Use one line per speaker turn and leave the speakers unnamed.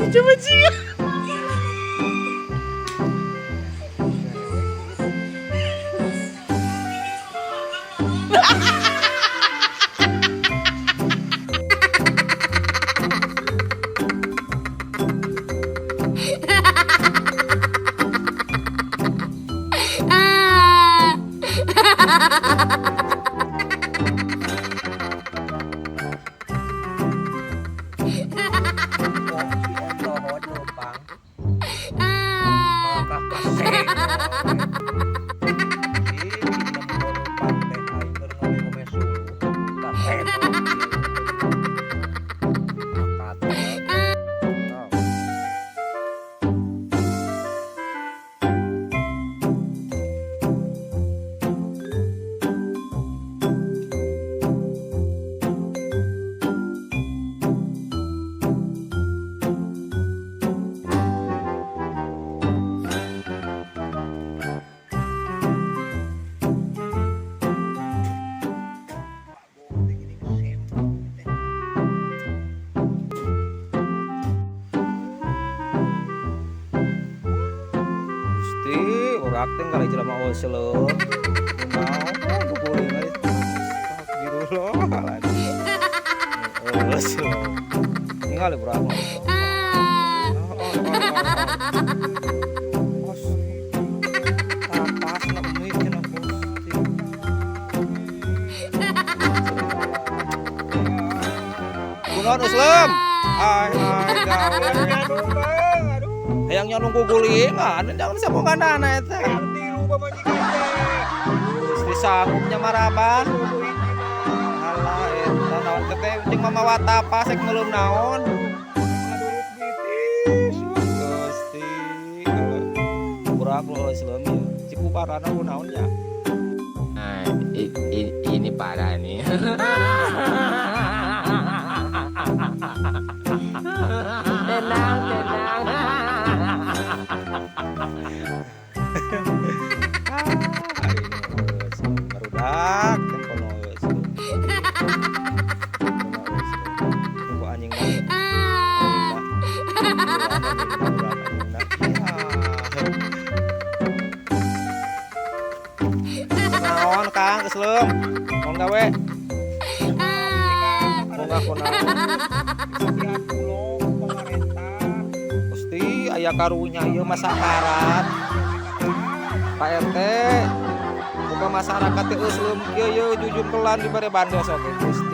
Coba sih.
Lohod lupang. Kakak kasih. Ih, nempo lupang teh aing keur ngome-ngome suluh. Katet. Katet.
Gusti, urak teh kali jelema oslo. Kumaha gugulingan astagfirullahaladzim. Oslo. Ningali urang mah. Bos. Tapas na mie cenah Gusti. Kunaon Uslam? Ai ai gawe. Hayang nyolong gugulingan, jangan sambunganana eta.
Tilu pamajikan teh.
Gusti sanggupnya maraban. Alah eta naon teh teh cing mamawa tapas rek meuleum naon.
Ngaduruk gitis.
Gusti. Burak lo Islam ya. Cikuparana ku naon ya.
Nah, ini parah nih. Tenang, tenang.
Ah, hari ini geus barudak tempono geus. Tempo anjing mah. Anjing mah. Naon Kang keslem? Naon gawe? Munggah kunaon?
Pihak pulau pemerintah.
Gusti aya karunya ieu mah sakarat. Pak RT, buka masyarakat teh eusleum kieu ye jujungkelan dibere bandos oge Gusti.